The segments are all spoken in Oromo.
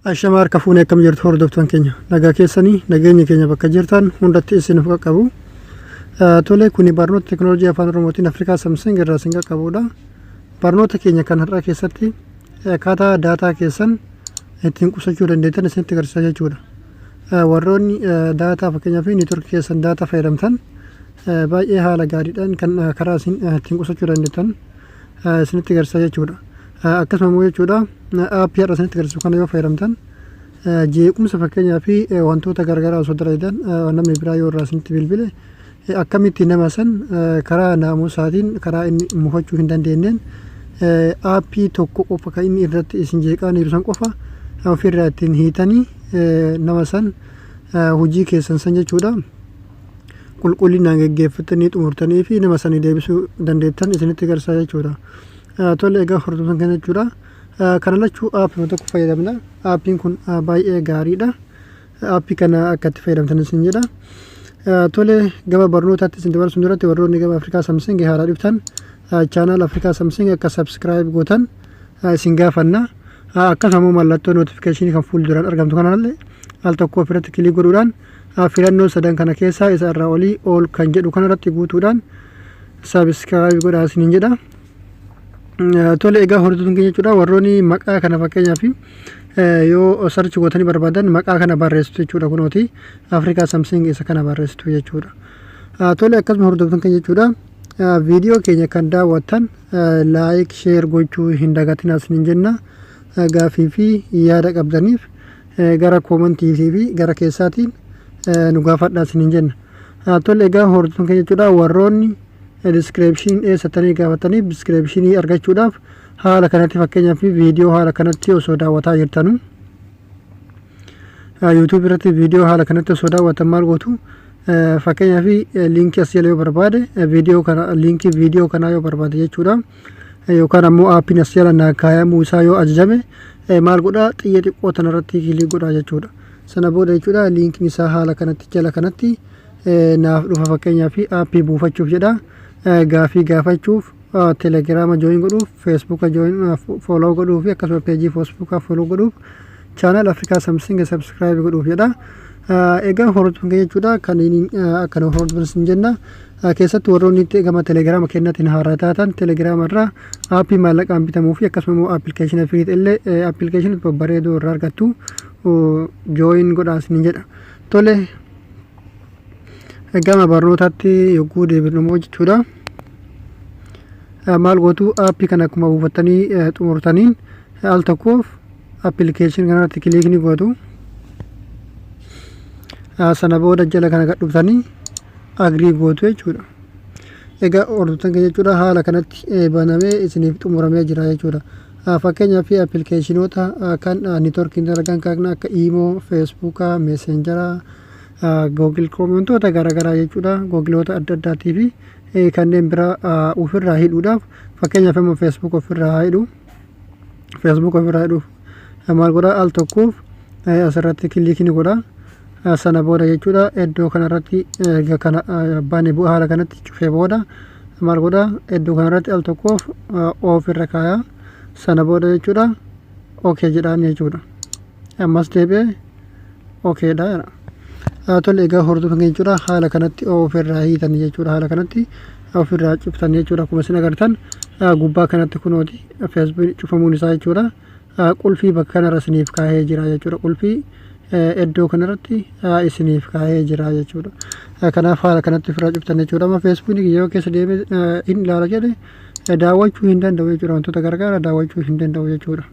Ashama harka fuunee, akkam jirtu hordoftoon keenya? Nagaa keessanii? Nageenya keenya bakka jirtan hundatti isiniif qaqqabu. Tole, kuni barnoota teekinooloojii Afaan Oromootiin Afrikaa Samsung irraa isin qaqqabudha. Barnoota keenya kan har'aa keessatti akkaataa daataa keessan ittiin qusachuu dandeettan isinitti agarsiisa jechuudha. Warroonni daataa, fakkeenyaaf neetworkii keessan daataa fayyadamtan, baay'ee haala gaariidhaan kan karaa isin ittiin qusachuu dandeettan isinitti agarsiisa jechuudha. Akkasuma immoo jechuudha, aappii har'a isinitti agarsiisu kana yoo fayyadamtan, jeequmsa fakkeenyaa fi wantoota garaagaraa osoo dalagan namni biraa yoo irraa isinitti bilbile, akkamitti nama san karaa naamusaatiin, karaa inni mufachuu hin dandeenyeen, aappii tokko qofa kan inni irratti isin jeeqaa jiru san qofa ofirraa ittiin hiitanii nama san hojii keessan san jechuudha qulqullinaan geggeeffatanii xumurtanii fi nama sanii deebisuu dandeettan isinitti agarsiisa jechuudha. Tole, egaa hordofan kana jechuudha. Kana lachuu aappii tokko fayyadamna. Aappiin kun baay'ee gaariidha. Aappii kana akka itti fayyadamtan isin jedha. Tole, gama barnootaatti isin dabarsuun duratti, warroonni gama Afrikaa Samsung haaraa dhuftan channel Afrikaa Samsung akka subscribe gootan isin gaafanna. Akkasuma immoo mallattoo notificationii kan fuulduraan argamtu kanallee al tokko ofirratti click godhuudhaan filannoo sadan kana keessaa isa irraa olii all kan jedhu kanarratti guutuudhaan subscribe godhaa isiniin jedha. Tole, egaa hordoftoonni keenya jechuudha, warroonni maqaa kana fakkeenyaaf yoo search gootanii barbaadan, maqaa kana barreessitu jechuudha. Kunooti, Afrikaa Samsung isa kana barreessitu jechuudha. Tole, akkasuma hordoftoonni keenya jechuudha, viidiyoo keenya kan daawwattan like, share gochuu hin dagatinaa isiniin jenna. Gaaffii fi yaada qabdaniif gara commentii fi gara keessaatiin nu gaafadhaa isiniin jenna. Tole, egaa hordoftoonni keenya jechuudha, warroonni descriptionii dhiyeessatanii gaafataniif, descriptionii argachuudhaaf haala kanatti, fakkeenyaaf viidiyoo haala kanatti osoo daawwataa jirtanu, YouTube irratti viidiyoo haala kanatti osoo daawwatan maal gootu? Fakkeenyaaf liinkii as jala yoo barbaade, viidiyoo kana, liinkii viidiyoo kanaa yoo barbaade jechuudha, yookaan ammoo aappiin as jala naa kaayamuu isaa yoo ajajame, maal godhaa? Xiyya xiqqoo tanarratti click godhaa jechuudha. Sana booda jechuudha, liinkiin isaa haala kanatti jala kanatti naaf dhufa. Fakkeenyaaf aappii buufachuuf jedha, gaafii gaafachuuf, Telegiraama join godhuuf, Feesbuuka join follow godhuuf, akkasuma peejii Feesbuukaa follow godhuuf, channel Afrikaa Samsung subscribe godhuuf jedha. Egaa hordofan jechuudha, kan akkana hordofan sin jenna. Keessatti warroonni gama Telegiraama kennatiin haaraa taatan, Telegiraama irraa aappii maallaqaan bitamuu fi akkasuma immoo appilikeeshina free illee, appilikeeshina babbareedoo irraa argattu, join godhaa sin jedha. Tole, gama barnootaatti yogguu deebinu immoo jechuudha, maal gootu? Aappii kana akkuma buufattanii xumurtaniin al tokkoof appilikeeshinii kanarratti click ni gootu. Sana booda jala kana gad dhuftanii agree gootu jechuudha. Egaa hordoftoota keenya jechuudha, haala kanatti banamee isiniif xumuramee jira jechuudha. Fakkeenyaaf appilikeeshinoota kan neetworkiin dalagan kan akka Iimoo, Feesbuukaa, Meeseenjaraa, Google Chrome, wantoota garaagaraa jechuudha. Googiloota adda addaatii fi kanneen biraa ofirraa hidhuudhaaf, fakkeenyaaf immoo Facebook ofirraa haa hidhu. Facebook ofirraa hidhuuf maal godhaa? Al tokkoof asirratti click ni godha. Sana booda jechuudha, iddoo kanarratti egaa kana abbaan bu'aa haala kanatti cufee booda maal godhaa? Iddoo kanarratti al tokkoof off irra kaayaa. Sana booda jechuudha, okay jedhaan jechuudha. Ammas deebi'ee okay dha. Tole, egaa hordofan jechuudha, haala kanatti off irraa hiitan jechuudha, haala kanatti ofirraa cuftan jechuudha. Akkuma isin agartan gubbaa kanatti kunooti Feesbuuk cufamuun isaa jechuudha, qulfii bakka kanarra isiniif kaahee jira jechuudha. Qulfii iddoo kanarratti isiniif kaahee jira jechuudha. Kanaaf haala kanatti ofirraa cuftan jechuudha. Amma Feesbuukni yoo keessa deemee hin ilaala jedhe, daawwachuu hin danda'u jechuudha. Wantoota garagaraa daawwachuu hin danda'u jechuudha.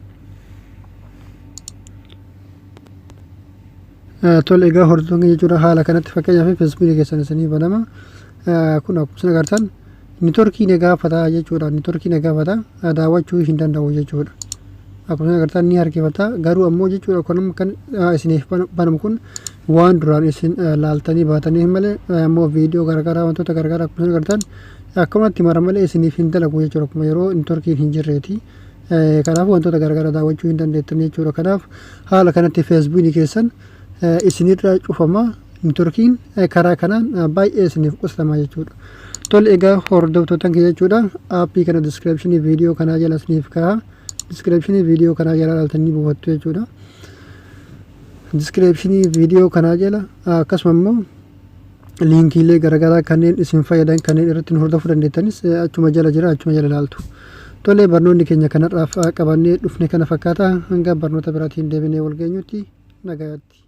Tole, egaa hordoftoonni jechuudha, haala kanatti fakkeenyaaf Feesbuukii keessan isinii banama. Kun akkuma isin agartan neetworkii ni gaafata jechuudha. Neetworkii ni gaafata, daawwachuu hin danda'u jechuudha. Akkuma isin agartan ni harkifata, garuu ammoo jechuudha, kun kan isiniif banamu kun waan duraan isin laaltanii baatanii malee, ammoo viidiyoo garaagaraa, wantoota garaagaraa akkuma isin agartan akkanumatti mara malee isiniif hin dalagu jechuudha. Akkuma yeroo neetworkiin hin jirreeti. Kanaaf wantoota garaagaraa daawwachuu hin dandeettan jechuudha. Kanaaf haala kanatti Feesbuukii keessan isinirra cufama. Networkiin karaa kanaan baay'ee isiniif qusatama jechuudha. Tole, egaa hordoftoota kiyya jechuudha. Aappii kana descriptionii viidiyoo kanaa jala isiniif kaa'a. Descriptionii viidiyoo kanaa jala ilaaltanii buufattu jechuudha. Descriptionii viidiyoo kanaa jala akkasuma immoo liinkiilee garaagaraa kanneen isin fayyadan, kanneen irratti nu hordofuu dandeettanis achuma jala jira, achuma jala ilaaltu. Tole, barnoonni keenya kanarraaf qabannee dhufne kana fakkaata. Hanga barnoota biraatiin deebinee wal geenyutti nagayaatti.